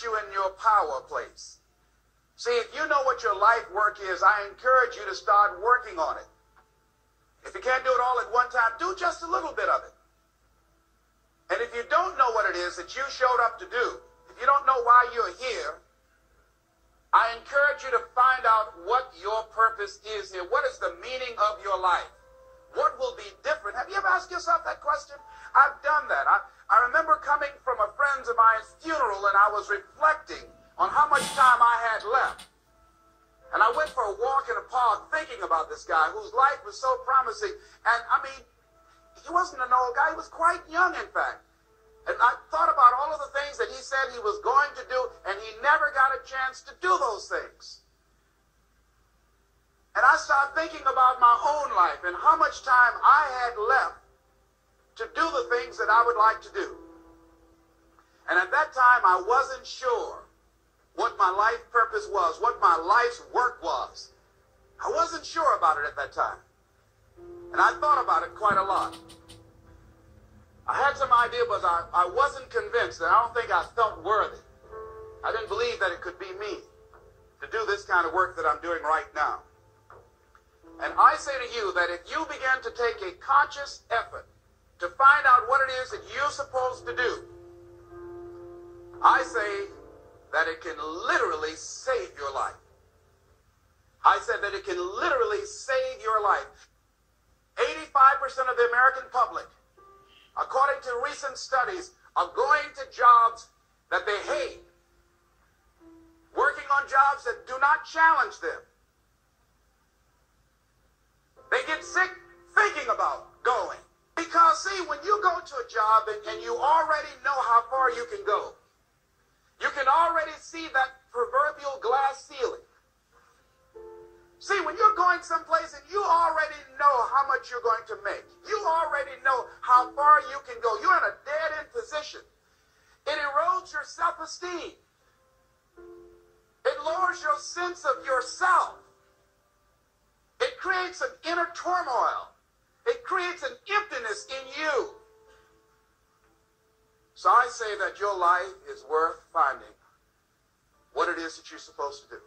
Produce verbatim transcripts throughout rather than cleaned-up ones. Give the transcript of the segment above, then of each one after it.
you in your power place. See, if you know what your life work is, I encourage you to start working on it. If you can't do it all at one time, do just a little bit of it. And if you don't know what it is that you showed up to do, if you don't know why you're here, I encourage you to find out what your purpose is here. What is the meaning of your life? What will be different? Have you ever asked yourself that question? I've done that. I, I remember coming from a friend of mine's funeral and I was reflecting on how much time I had left. And I went for a walk in the park thinking about this guy whose life was so promising. And I mean, he wasn't an old guy, he was quite young, in fact. And I thought about all of the things that he said he was going to do, and he never got a chance to do those things. And I started thinking about my own life and how much time I had left to do the things that I would like to do. And at that time, I wasn't sure what my life purpose was, what my life's work was. I wasn't sure about it at that time. And I thought about it quite a lot. I had some idea, but I, I wasn't convinced, and I don't think I felt worthy. I didn't believe that it could be me to do this kind of work that I'm doing right now. And I say to you that if you begin to take a conscious effort to find out what it is that you're supposed to do, I say that it can literally save your life. I said that it can literally save your life. Eighty-five percent of the American public, according to recent studies, are going to jobs that they hate, working on jobs that do not challenge them. They get sick thinking about going. Because, see, when you go to a job and, and you already know how far you can go, you can already see that proverbial glass ceiling. See, when you're going someplace and you already know how much you're going to make, you already know how far you can go, you're in a dead end position. It erodes your self esteem, it lowers your sense of yourself, it creates an inner turmoil, it creates an emptiness in you. So I say that your life is worth finding what it is that you're supposed to do.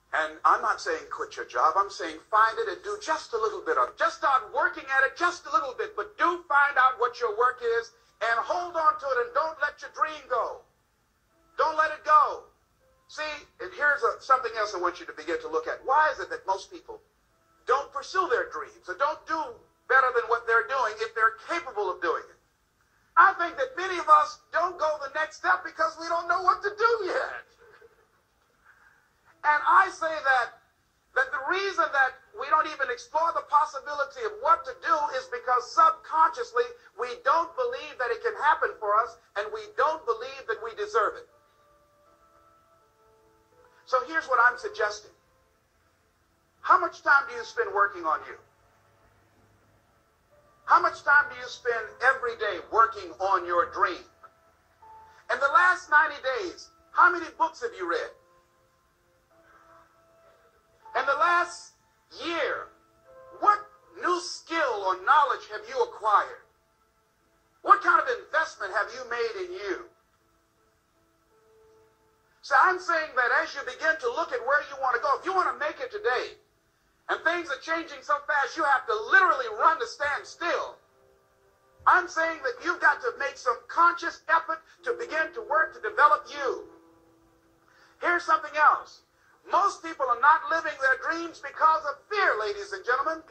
And I'm not saying quit your job. I'm saying find it and do just a little bit of it. Just start working at it just a little bit, but do find out what your work is and hold on to it and don't let your dream go. Don't let it go. See, and here's a, something else I want you to begin to look at. Why is it that most people don't pursue their dreams or don't do better than what they're doing if they're capable of doing it? I think that many of us don't go the next step because we don't know what to do yet. And I say that that the reason that we don't even explore the possibility of what to do is because subconsciously we don't believe that it can happen for us and we don't believe that we deserve it. So here's what I'm suggesting. How much time do you spend working on you? How much time do you spend every day working on your dream? In the last ninety days, how many books have you read? In the last year, what new skill or knowledge have you acquired? What kind of investment have you made in you? So I'm saying that as you begin to look at where you want to go, if you want to make it today, and things are changing so fast, you have to literally run to stand still. I'm saying that you've got to make some conscious effort to begin to work to develop you. Here's something else. Most people are not living their dreams because of fear, ladies and gentlemen.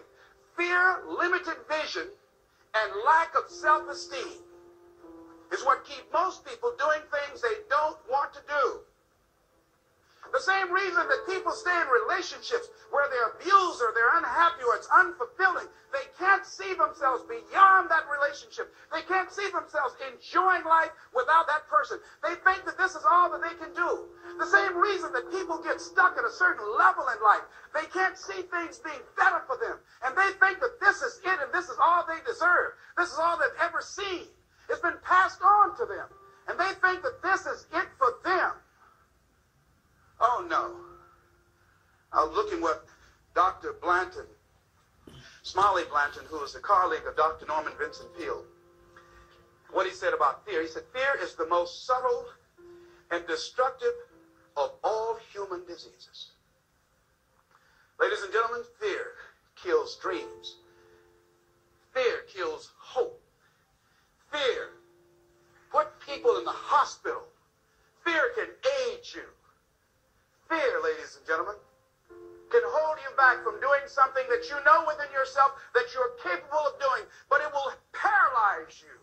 Fear, limited vision, and lack of self esteem is what keep most people doing things they don't want to do. The same reason that people stay in relationships where they're abused or they're unhappy or it's unfulfilling, they can't see themselves beyond that relationship. They can't see themselves enjoying life without that person. They think that this is all that they can do. The same reason that people get stuck at a certain level in life, they can't see things being better for them. And they think that this is it and this is all they deserve. This is all they've ever seen. It's been passed on to them. And they think that this is it for them. Oh no. I was looking what Doctor Blanton, Smiley Blanton, who was a colleague of Doctor Norman Vincent Peale, what he said about fear. He said, "Fear is the most subtle and destructive of all human diseases." Ladies and gentlemen, fear kills dreams. Fear kills hope. Fear put people in the hospital. Fear can age you. Fear, ladies and gentlemen, can hold you back from doing something that you know within yourself that you're capable of doing, but it will paralyze you.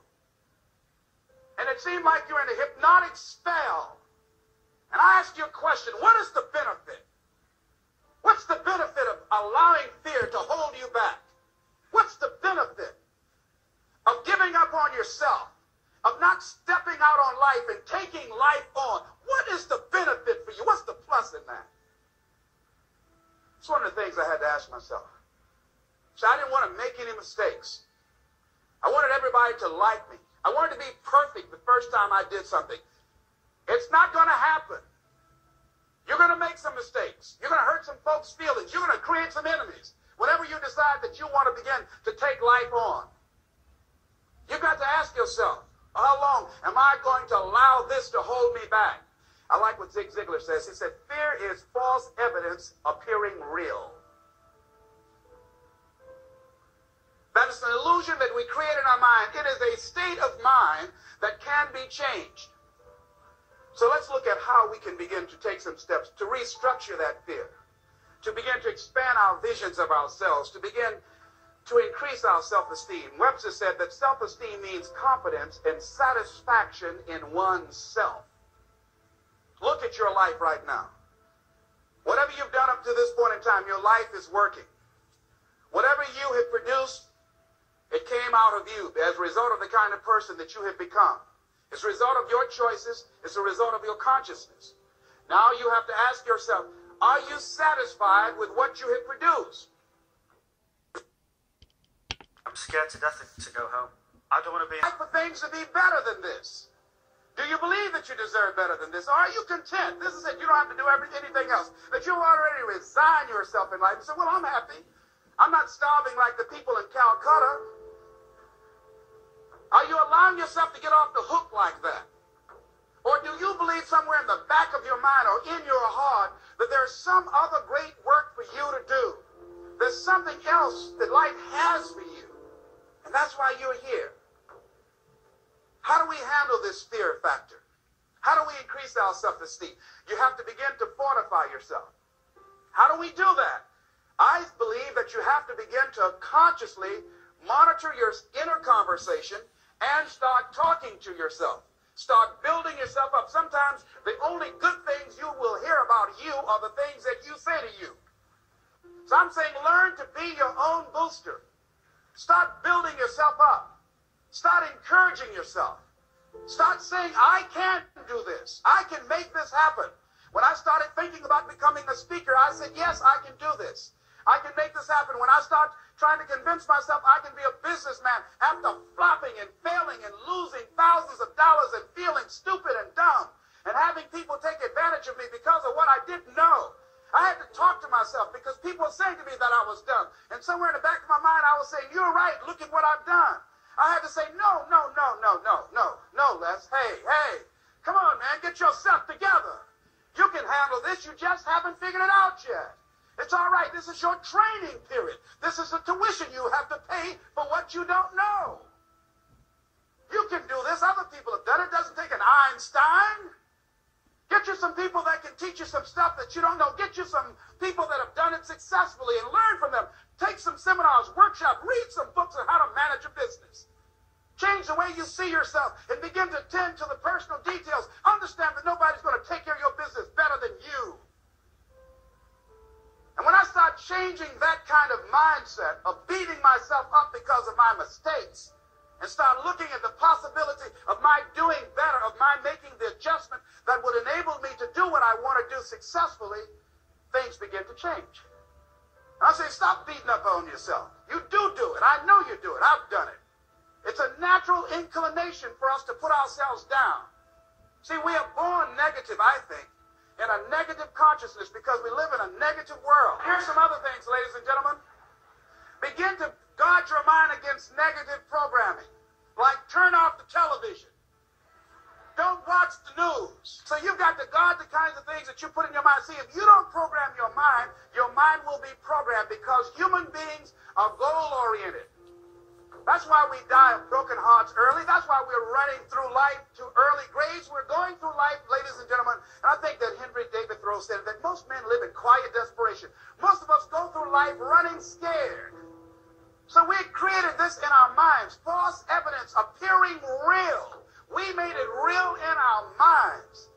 And it seemed like you're in a hypnotic spell. And I ask you a question, what is the benefit? What's the benefit of allowing fear to hold you back? What's the benefit of giving up on yourself, of not stepping out on life and taking life on? What is the benefit for you? What's the plus in that? It's one of the things I had to ask myself. So I didn't want to make any mistakes. I wanted everybody to like me. I wanted to be perfect the first time I did something. It's not going to happen. You're going to make some mistakes. You're going to hurt some folks' feelings. You're going to create some enemies whenever you decide that you want to begin to take life on. You've got to ask yourself, how long am I going to allow this to hold me back? I like what Zig Ziglar says. He said, "Fear is false evidence appearing real." That is an illusion that we create in our mind. It is a state of mind that can be changed. So let's look at how we can begin to take some steps to restructure that fear, to begin to expand our visions of ourselves, to begin to increase our self esteem. Webster said that self esteem means confidence and satisfaction in oneself. Look at your life right now. Whatever you've done up to this point in time, your life is working. Whatever you have produced, it came out of you as a result of the kind of person that you have become. It's a result of your choices, it's a result of your consciousness. Now you have to ask yourself, are you satisfied with what you have produced? I'm scared to death to go home. I don't want to be. Fight for things to be better than this. Do you believe that you deserve better than this? Or are you content? This is it. You don't have to do every, anything else. That you already resign yourself in life and say, "Well, I'm happy. I'm not starving like the people in Calcutta." Are you allowing yourself to get off the hook like that? Or do you believe somewhere in the back of your mind or in your heart that there's some other great work for you to do? There's something else that life has for you. And that's why you're here. How do we handle this fear factor? How do we increase our self esteem? You have to begin to fortify yourself. How do we do that? I believe that you have to begin to consciously monitor your inner conversation and start talking to yourself. Start building yourself up. Sometimes the only good things you will hear about you are the things that you say to you. So I'm saying learn to be your own booster. Start building yourself up. Start encouraging yourself. Start saying, "I can do this. I can make this happen." When I started thinking about becoming a speaker, I said, "Yes, I can do this. I can make this happen." When I start trying to convince myself I can be a businessman after flopping and failing and losing thousands of dollars and feeling stupid and dumb and having people take advantage of me because of what I didn't know, I had to talk to myself because people were saying to me that I was dumb. And somewhere in the back of my mind, I was saying, "You're right. Look at what I've done." I had to say, "No, no, no, no, no, no, no, Les. Hey, hey, come on, man. Get yourself together. You can handle this. You just haven't figured it out yet. It's all right. This is your training period. This is the tuition you have to pay for what you don't know. You can do this. Other people have done it. It doesn't take an Einstein. Get you some people that can teach you some stuff that you don't know. Get you some people that have done it successfully and learn from them. Take some seminars, workshop, read some books on how to manage a business. Change the way you see yourself and begin to tend to the personal details. Understand that nobody's going to take care of your business better than you. And when I start changing that kind of mindset of beating myself up because of my mistakes and start looking at the possibility of my doing better, of my making the adjustment that would enable me to do what I want to do successfully, things begin to change. I say, "Stop beating up on yourself. You do do it. I know you do it. I've done it." It's a natural inclination for us to put ourselves down. See, we are born negative, I think, in a negative consciousness because we live in a negative world. Here's some other things, ladies and gentlemen. Begin to guard your mind against negative programming. Like, turn off the television. Don't watch the news. So you've got to guard the kinds of things that you put in your mind. See, if you don't program your mind, your mind will be programmed, because human beings are goal oriented. That's why we die of broken hearts early. That's why we're running through life to early graves. We're going through life, ladies and gentlemen, and I think that Henry David Thoreau said that most men live in quiet desperation. Most of us go through life running scared. So we created this in our minds, false evidence appearing real. We made it real in our minds.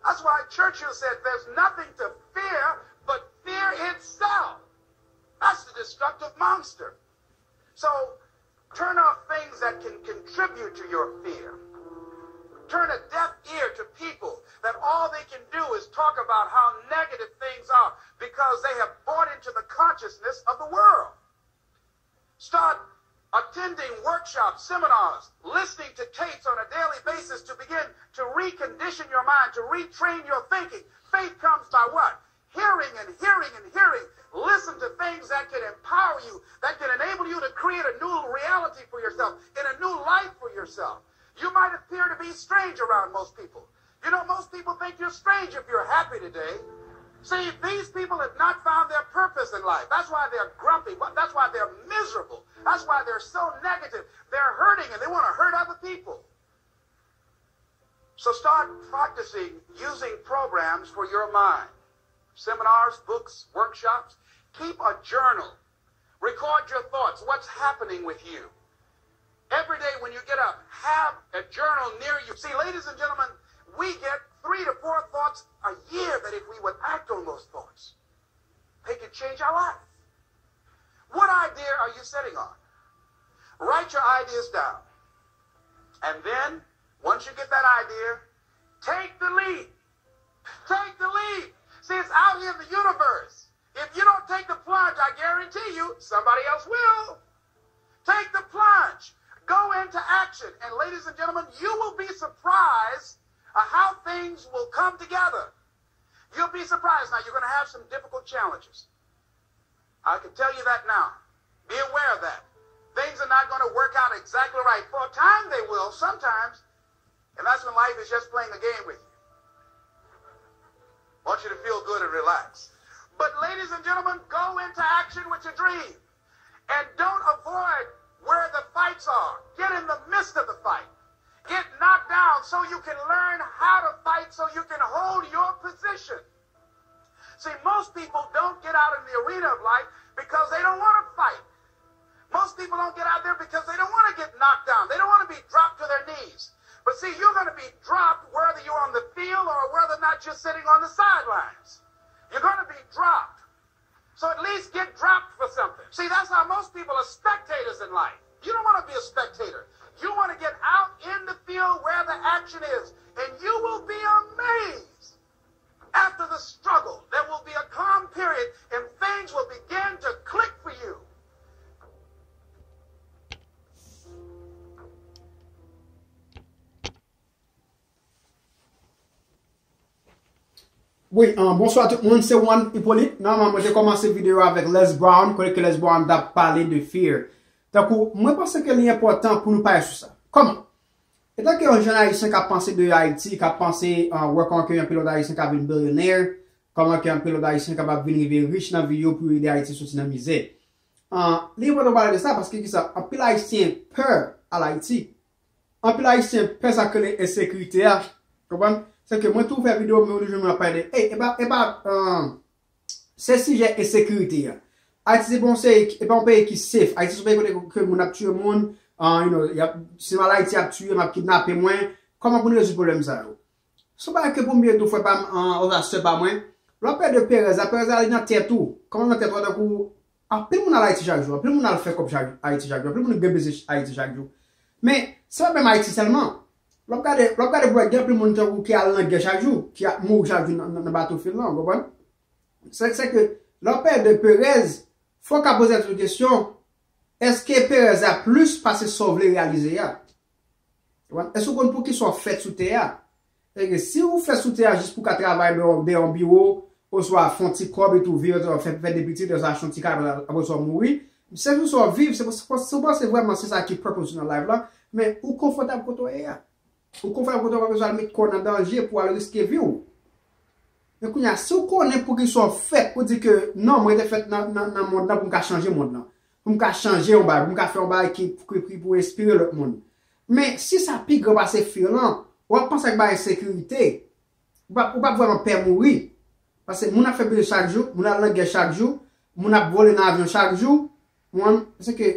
That's why Churchill said there's nothing to fear but fear itself. That's the destructive monster. So turn off things that can contribute to your fear. Turn a deaf ear to people that all they can do is talk about how negative things are because they have bought into the consciousness of the world. Start attending workshops, seminars, listening to tapes on a daily basis to begin to recondition your mind, to retrain your thinking. Faith comes by what? Hearing and hearing and hearing. Listen to things that can empower you, that can enable you to create a new reality for yourself and a new life for yourself. You might appear to be strange around most people. You know, most people think you're strange if you're happy today. See, these people have not found their purpose in life. That's why they're grumpy. That's why they're miserable. That's why they're so negative. They're hurting and they want to hurt other people. So start practicing using programs for your mind. Seminars, books, workshops. Keep a journal. Record your thoughts, what's happening with you. Every day when you get up, have a journal near you. See, ladies and gentlemen, we get three to four thoughts a year that if we would act on those thoughts, they could change our life. What idea are you sitting on? Write your ideas down. And then, once you get that idea, take the leap. Take the leap. See, it's out here in the universe. If you don't take the plunge, I guarantee you, somebody else will. Take the plunge. Go into action. And ladies and gentlemen, you will be surprised at how things will come together. You'll be surprised. Now, you're going to have some difficult challenges. I can tell you that now. Be aware of that. Things are not going to work out exactly right. For a time, they will, sometimes. And that's when life is just playing a game with you. Want you to feel good and relax. But, ladies and gentlemen, go into action with your dream. And don't avoid where the fights are. Get in the midst of the fight. Get knocked down so you can learn how to fight, so you can hold your position. See, most people don't get out in the arena of life because they don't want to fight. Most people don't get out there because they don't want to get knocked down. They don't want to be dropped to their knees. But see, you're going to be dropped whether you're on the field or whether or not you're sitting on the sidelines. You're going to be dropped. So at least get dropped for something. See, that's how most people are spectators in life. You don't want to be a spectator. You want to get out in the field where the action is, and you will be amazed. After the struggle, there will be a calm period and things will begin to click for you. Wi, an, bonswa tout moun, se Juan Hyppolite. Nòmalman, mwen te kòmanse videyo avèk Les Brown, kote ke Les Brown t ap pale de fear. Tankou, mwen panse ke li enpòtan pou nou pale sou sa. Kòman? Etanke yon jèn ayisyen k ap panse de Ayiti, k ap panse, an, wè kòman ke yon pilòt ayisyen ka vin bilyonè, kòman ke yon pilòt ayisyen kapab vin rive rich nan vi yo pou ede Ayiti soti nan mizè. An, li enpòtan pale de sa, paske kisa? Anpil ayisyen pè al Ayiti. Anpil ayisyen pè sa k rele ensekirite a. Konprann? Se ke mwen tou fè videyo, men ou toujou mwen ap pale de, ey, e pa, e pa, an, se sijè ensekirite a. Ayiti se pa yon seri, e pa yon peyi ki safe. Ayiti se yon peyi kote ke moun ap tiye moun, an, you know, y ap, si m al Ayiti, y ap tiye m, y ap kidnape mwen. Kòman pou n rezoud pwoblèm sa yo? Se yon bagay ke pou m byen tou, frè pa m, an, oswa sè pa mwen. Lè w ap pale de perèz la, perèz la li nan tèt ou. Kòman nan tèt ou, tankou, anpil moun al Ayiti chak jou, anpil moun al fè kòb chak, Ayiti chak jou, anpil moun gen biznis Ayiti chak jou. Men, se pa menm Ayiti sèlman. Lè w ap gade, lè w ap gade pou wè, gen anpil moun tankou ki al nan gè chak jou, ki ap mouri chak jou nan, nan, nan battlefield lan, w konprann? Se, se ke, lè w ap pale de perèz, fò w ka poze tèt ou kesyon, èske perèz la plis pase sa w vle reyalize a? Èske w konn poukisa w fèt sou tè a? Sèke si ou fèt sou tè a jis pou w ka travay dèyè, dèyè yon biwo, oswa fè yon ti kòb epi w viv, oswa fè, fè de pitit, oswa achte yon ti kay, apre sa w mouri, se sou sa w viv, se, se, se, se w panse vrèman se sa ki purpose ou nan life la, Men ou konfòtab kote w ye a. Ou konfòtab kote w pa bezwen al met kò w nan danje pou al riske vi w. Men kounye a, si w konnen poukisa w fèt, ou di ke non, mwen te fèt nan, nan, nan mond lan pou m ka chanje mond lan. Pou m ka chanje yon bagay, pou m ka fè yon bagay ki, ki, ki pou enspire lòt moun. Men si sa pi gran pase fear lan, w ap panse ak bagay sekirite. Ou p ap, ou p ap vrèman pè mouri. Paske moun ap fè biznis chak jou, moun ap nan gè chak jou, moun ap vole nan avyon chak jou. Mwen, se ke,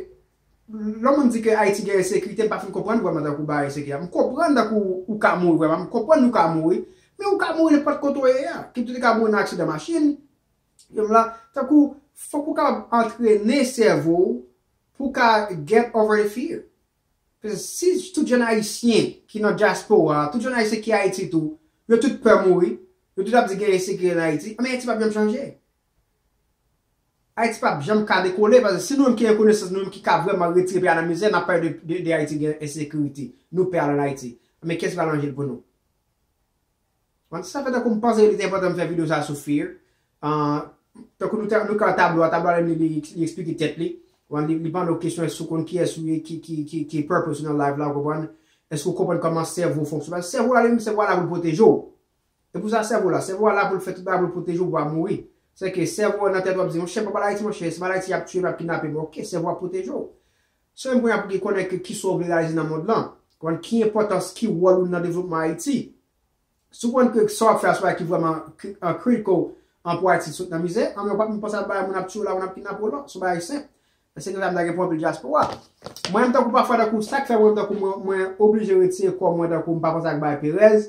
lè moun di ke Ayiti gen ensekirite, m pa fin konprann vrèman tankou bagay ensekirite. M konprann tankou ou ka mouri vrèman, m konprann ou ka mouri, men ou ka mouri nenpòt kote w ye a. Kit ou te ka mouri nan aksidan machin, menm la, tankou, fòk ou kapab antrene sèvo w pou w ka get over the fear. Paske si tout jèn ayisyen ki nan dyaspora, tout jèn ayisyen ki Ayiti tou, yo tout pè mouri, yo tout ap di gen ensekirite an Ayiti, anben Ayiti p ap janm chanje. Ayiti p ap janm ka dekole, paske si nou menm ki gen konesans, nou menm ki ka vrèman retire peyi a nan mizè, n ap pale de, de, de Ayiti gen ensekirite, nou pè al ann Ayiti. Men kiyès ki pral ranje l pou nou? Bon, sa fè tankou m panse li te enpòtan m fè videyo sa sou fear. Ah, tankou nou, te- nou ka tablo a, tablo a li, li, li eksplike tèt li. Bon, li, li mande w kesyon, èske w konn kiyès ou ye, ki, ki, ki, ki purpose ou nan life la, ou konprann? Èske w konprann kòman sèvo w fonksyone? Paske sèvo a li menm, sèvo a la pou l pwoteje w. E pou sa sèvo la, sèvo a la pou l fè tout bagay pou l pwoteje w pou w pa mouri. Se ke sèvo a nan tèt w ap di, monchè, m pa al Ayiti, monchè, si m al Ayiti, y ap tiye m, y ap kidnape m. Ok, sèvo a pwoteje w. Se menm kounye a pou ki konnen ke kisa w vle realize nan mond lan. Konn ki enpòtans, ki wòl ou nan devlopman Ayiti. Si w konn ke sa w ap fè a se yon bagay ki vrèman kri- an critical an pou Ayiti sot nan mizè, anben w p ap menm panse a bagay moun ap tiye w la, moun ap kidnape w la, se yon bagay senp. Paske sa m ta gen pou anpil dyaspora. Mwen menm tankou pafwa tankou sa k fè mwen menm tankou mwen, mwen oblije retire kò mwen tankou m pa panse ak bagay perèz.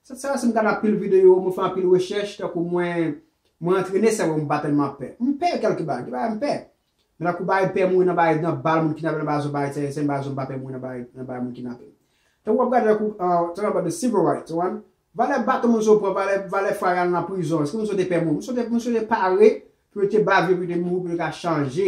Se sa si m gade anpil videyo, mwen fè anpil rechèch, tankou mwen, mwen antrene sèvo m pa tèlman pè. M pè kèlke bagay, gen bagay m pè. Men tankou bagay pè mouri nan bagay nan bal moun kidnape nan bagay zòn bagay tè, se bagay zòn m pa pè mouri nan bagay nan bagay moun kidnape. Tankou w ap gade tankou, uh, talking about the civil rights, ou konprann? Valè baton moun sa yo pran, valè, valè fwa y al nan prizon, èske moun sa yo te pè mouri? Moun sa yo te, moun sa yo te pare pou yo te bave, pou yo te mouri, pou yo te ka chanje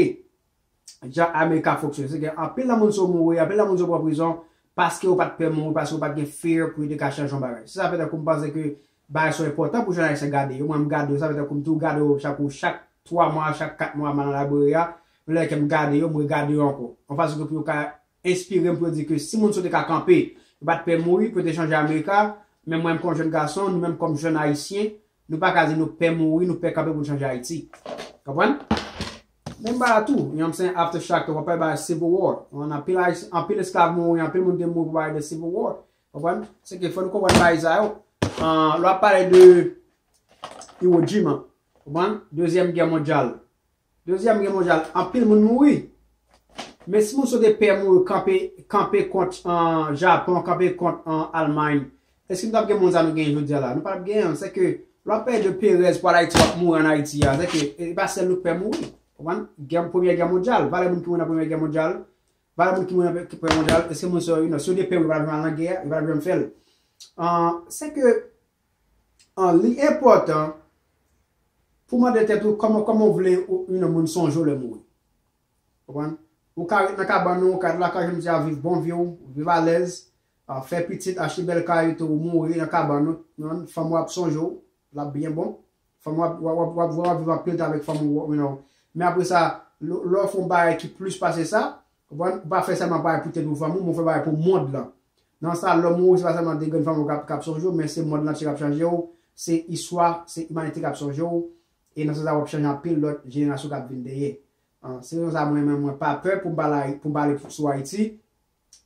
jan Amerika fonksyone. Se ke anpil nan moun sa yo mouri, anpil nan moun sa yo pran prizon, paske yo pa t pè mouri, paske yo pa t gen fear pou yo te ka chanje yon bagay. Se sa fè tankou m panse ke bagay sa yo enpòtan pou jèn ayisyen gade yo. Mwen, m gade yo, sa fè tankou m toujou gade yo chak ou, chak twa mwa, chak kat mwa, m al nan library a. Men lè ke m gade yo, m regade yo ankò. Yon fason ke pou yo ka enspire m pou yo di ke si moun sa yo te ka kanpe, yo pa t pè mouri pou yo te chanje Amerika, men mwen, m kòm jèn gason, nou menm kòm jèn ayisyen, nou pa ka di nou pè mouri, nou pè kanpe pou n chanje Ayiti. Konprann? Menm bagay tou, you know what I'm saying, aftershock, w ap pale bagay Civil War. Anpil Ayisyen, anpil esklav mouri, anpil moun te mouri pou bagay de Civil War. Konprann? Se ke fò nou konprann bagay sa yo. Ah, lè w ap pale de Iwo Jima, konprann? Dezyèm gè mondyal. Dezyèm gè mondyal, anpil moun mouri. Men si moun sa yo te pè mouri, kanpe, kanpe kont, ah, Japon, kanpe kont, ah, Almay, èske nou t ap gen moun sa nou genyen jodi a la? Nou pa t ap genyen. Se ke lè w ap pale de perèz pou al Ayiti, w ap mouri ann Ayiti a. Se ke e pa sèl nou k pè mouri. Konprann? Gè, premyè gè mondyal, valè moun ki mouri nan premyè gè mondyal, valè moun ki mouri nan premyè gè mondyal, èske moun sa yo, you know, si yo te pè mouri, yo pa t ap janm al nan gè a, yo pa t ap janm fè l. Ah, se ke, ah, li enpòtan pou mande tèt ou kòman, kòman w vle ou, you know, moun sonje w lè w mouri. Konprann? Ou ka ret nan kabann ou, ou ka ret lakay ou, jodi a, viv bon vi w, viv alèz, ah, fè pitit, achte bèl kay, tou ou mouri nan kabann ou, non, fanm ou ap sonje w, l ap byen bon. Fanm ou ap, w ap, w ap, w ap, w ap viv anpil tan avèk fanm ou, you know. Men apre sa, lè, lè w fè yon bagay ki plis pase sa, konprann? Ou pa fè sèlman bagay pou tèt ou, fanm ou, men w fè bagay pou mond lan. Nan sa, lè w mouri, se pa sèlman de grenn fanmi w k ap, k ap sonje w, men se mond lan ki ap chanje w, se istwa, se imanite k ap sonje w, e nan sans sa, w ap chanje anpil lòt jenerasyon k ap vin dèyè. Ah, se rezon sa mwen menm, mwen pa pè pou m pale, pou m pale sou Ayiti,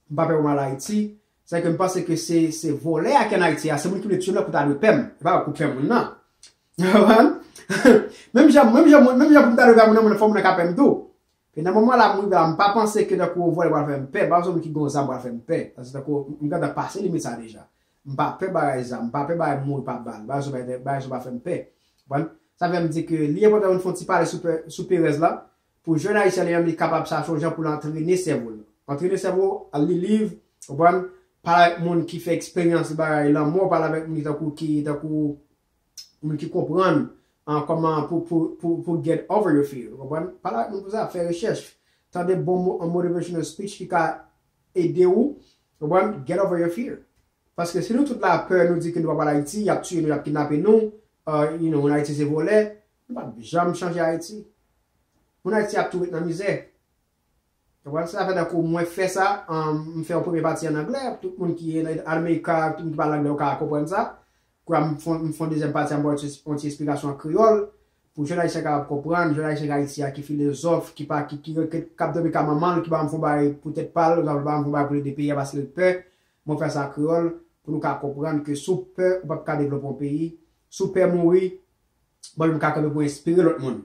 m pa pè pou m al Ayiti, se ke m panse ke se, se vòlè a ki ann Ayiti a, se moun ki vle tiye m nan pou ta dwe pè m, e pa pou pè moun nan. Ou konprann? Menm jan, menm jan, menm jan pou m ta dwe pè moun nan, moun nan fò moun nan ka pè m tou. E nan moman la m rive a, m pa panse ke tankou yon vòlè pral fè m pè, m pa panse yon moun ki gen yon zam pral fè m pè. Paske tankou m gentan pase limit sa deja. M pa pè bagay zam, m pa pè bagay mouri pa bal, bagay sa, bagay sa pa fè m pè. Konprann? Sa fè m di ke li enpòtan pou n fè yon ti pale sou pè- sou perèz la, pou jèn ayisyen li menm li kapab chache yon jan pou l antrene sèvo l. Antrene sèvo, al li liv, konprann? Pale avèk moun ki fè eksperyans bagay lanmò, pale avèk moun ki tankou, ki tankou moun ki konprann, ah, kòman pou, pou, pou, pou get over your fear. Ou konprann? Pale ak moun pou sa, fè rechèch. Tande bon mo- an motivational speech ki ka ede ou, ou konprann? Get over your fear. Paske si nou tout la pè, nou di ke nou p ap al Ayiti, y ap tiye nou, y ap kidnape nou, ah, you know, moun Ayiti se vòlè, nou p ap janm chanje Ayiti. Moun Ayiti ap tou ret nan mizè. Konprann? Sa fè tankou mwen fè sa, um, m fè yon premye pati an anglè, tout moun ki nan Amerika, tout moun ki pale anglè, yo ka konprann sa. Kounye a m fè yon dezyèm pati, m ba yon ti, yon ti esplikasyon an kreyòl, pou jèn ayisyen kapab konprann, jèn ayisyen k Ayiti a, ki filozòf, ki pa, ki, ki, ki, k ap dòmi ka manman l, ki pa janm fè yon bagay pou tèt pa l, ki pa janm fè yon bagay pou l ede peyi a paske l pè. Mwen fè sa an kreyòl, pou nou ka konprann ke si w pè, ou p ap ka devlope yon peyi. Si w pè mouri, bon, m ka kanpe pou enspire lòt moun.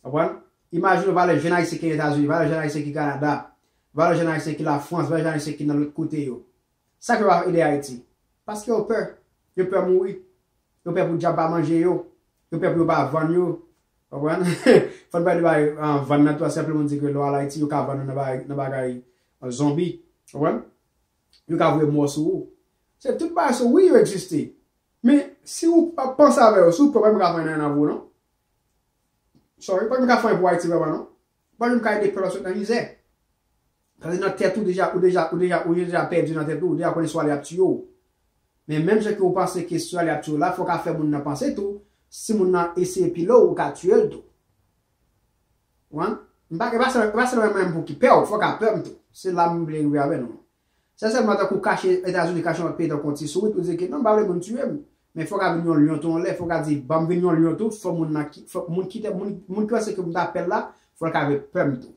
Konprann? Imajine w valè jèn ayisyen ki Etazini, valè jèn ayisyen ki Kanada, valè jèn ayisyen ki Lafrans, valè jèn ayisyen ki nan lòt kote yo. Sa k yo pa ede Ayiti? Paske yo pè. Yo pè mouri. Yo pè pou dyab pa manje yo. Yo pè pou yo pa vann yo. Konprann? Fò n pale de bagay, ah, vann nan tou, se anpil moun di ke lè w al Ayiti, yo ka vann ou nan bagay, nan bagay, ah, zonbi. Konprann? Yo ka voye mò sou ou. Se tout bagay sa, wi, yo egziste. Men, si ou pa panse avè yo, si ou pè, pa menm ka fè anyen nan vi w, non. Sorry, pa menm ka fè anyen pou Ayiti vrèman, non. Pa menm ka ede pèp la sot nan mizè. Paske nan tèt ou deja, ou deja, ou deja, ou deja pèdi nan tèt ou, ou deja konnen si w ale y ap tiye w. Men menm jan ke ou panse ke si w ale y ap tiye w la, fò w ka fè moun nan panse tou, si moun nan eseye pile w, ou ka tiye l tou. Konprann? M pa, e pa sèl, e pa sèlman mwen menm pou ki pè w, fò w ka pè m tou. Se la m vle rive avè nou. Se sèlman tankou kache Etazini, kache yon lòt peyi tankou yon ti sourit, ou di ke non, m pa vle moun tiye m. Men fò w ka vin yon lyon tou yon lè, fò w ka di, ban m vin yon lyon tou, fò moun nan ki, fò moun ki te, moun, moun ki panse ke m ta pè l la, fò l ka vin pè m tou.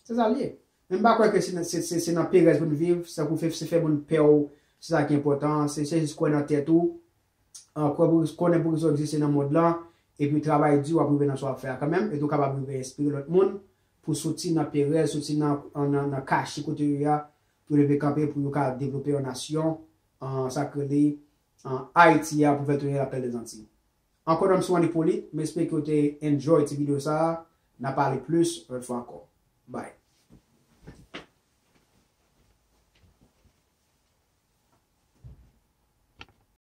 Se sa l ye. Men m pa kwè ke se, se, se, se nan perèz pou n viv, se pou fè, se fè moun pè w, se sa ki enpòtan, se, se jis kwè nan tèt ou, ah, kwè pou, konnen poukisa w egziste nan mond lan, epi travay di, w ap rive nan sa w ap fè a kanmenm, epi w kapab rive enspire lòt moun pou soti nan perèz, soti nan, nan, nan kache kote yo ye a, pou leve kanpe, pou yo ka devlope yon nasyon, ah, sa k rele, ah, Ayiti a, pou fè tounen lapèl dèzantiy. Ankò, non m se Wandy Polit, m espere ke w te enjoy ti videyo sa a, n a pale plis lòt fwa ankò. Bye.